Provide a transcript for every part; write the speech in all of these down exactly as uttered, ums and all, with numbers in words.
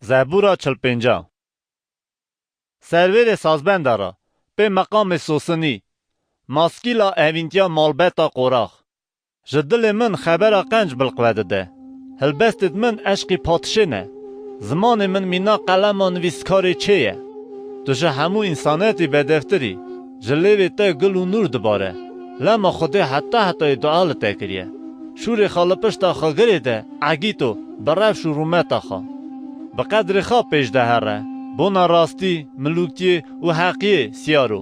Zebûra çil pênca. Servêrê sazbenda re, pê meqamê sosinî, maskîla evîntiya malbeta qorax. Ji dilê min xebera qenc bilqve dide. Hilbestêd min eşqî padşê ne. Zimanê min mîna qelema nivîskarê çê ye. Tu ji hemû însanetî bedevtir î. Ji lêvê te gul û nûr dibare. Lema Xwedê heta hetayê dua li te kiriye. Şûrê xwe li pişta xwe girê de, egîto, bi rewş û rûmeta xwe. Bi qedrê xwe pêş de here, bona rastî, milûkiyê û heqiyê, siyaro.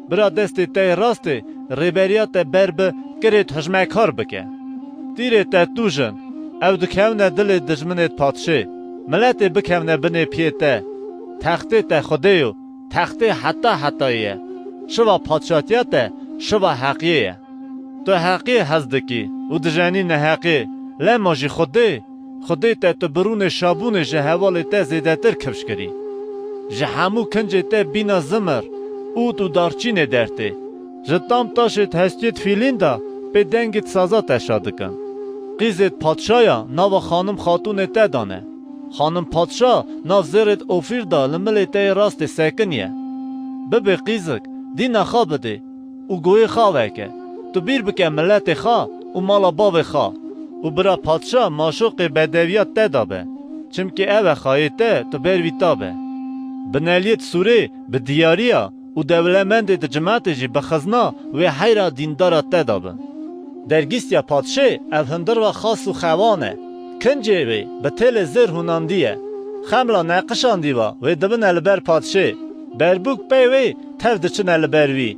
Bira destê te yê rastê rêberiya te ber bi, kirêd hijmekar bike. Tîrê te tûj in, ew dikevne dilê dijminêd padşê, miletê bikevne binê piyê te. Textê te Xwedê yo, textê heta hetayê ye. Şiva padşatiya te şiva heqiyê ye. Tu heqiyê hez dikî û dijenî neheqiyê, lema jî Xwedê, Xwedê te tu bi rûnê şabûnê ji hevalê te zêdetir kifş kirî. Ji hemû kincê te bîna zimir, ûd û darçînê dertê. Ji tam taşêd hestiyêd fîlîn de pê dengêd saza te şa dikin. Qîzêd padşaya nava xanim xatûnê te dane. Xanim padşa nav zêrêd Ofîr de li milê te yê rastê sekiniye. Bibê qîzik, dîna xwe bidê û goyê xwe veke. Tu bîr bike miletê xwe û mala bavê xwe û bira padşa maşoqê bedeviya te de be, çimkî ew e xayê te tu ber vî ta be. Bineliyêd sûrê bi diyariya û dewlemendêd cimetê jî bi xizna wê heyra dîndara te de bin. Dergîstiya padşê ev hundirva xas û xewan e. Kincê wê bi têlê zêr hûnandî ye. Xemla neqişandî va wê dibine li ber padşê. Berbûk pey wê tev diçine li ber wî.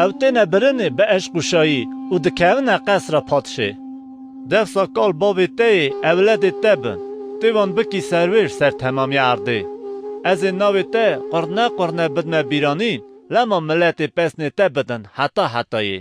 Ew têne birinê bi eşq û şayî û dikevine qesra padşê. Defsa kal bavê te yê ewledê te bin. Tê wan bikî serwêr ser temamî erdê. Ez ê navê te qurne qurne bidme bîranîn, lema miletê pesnê te bidin heta hetayê.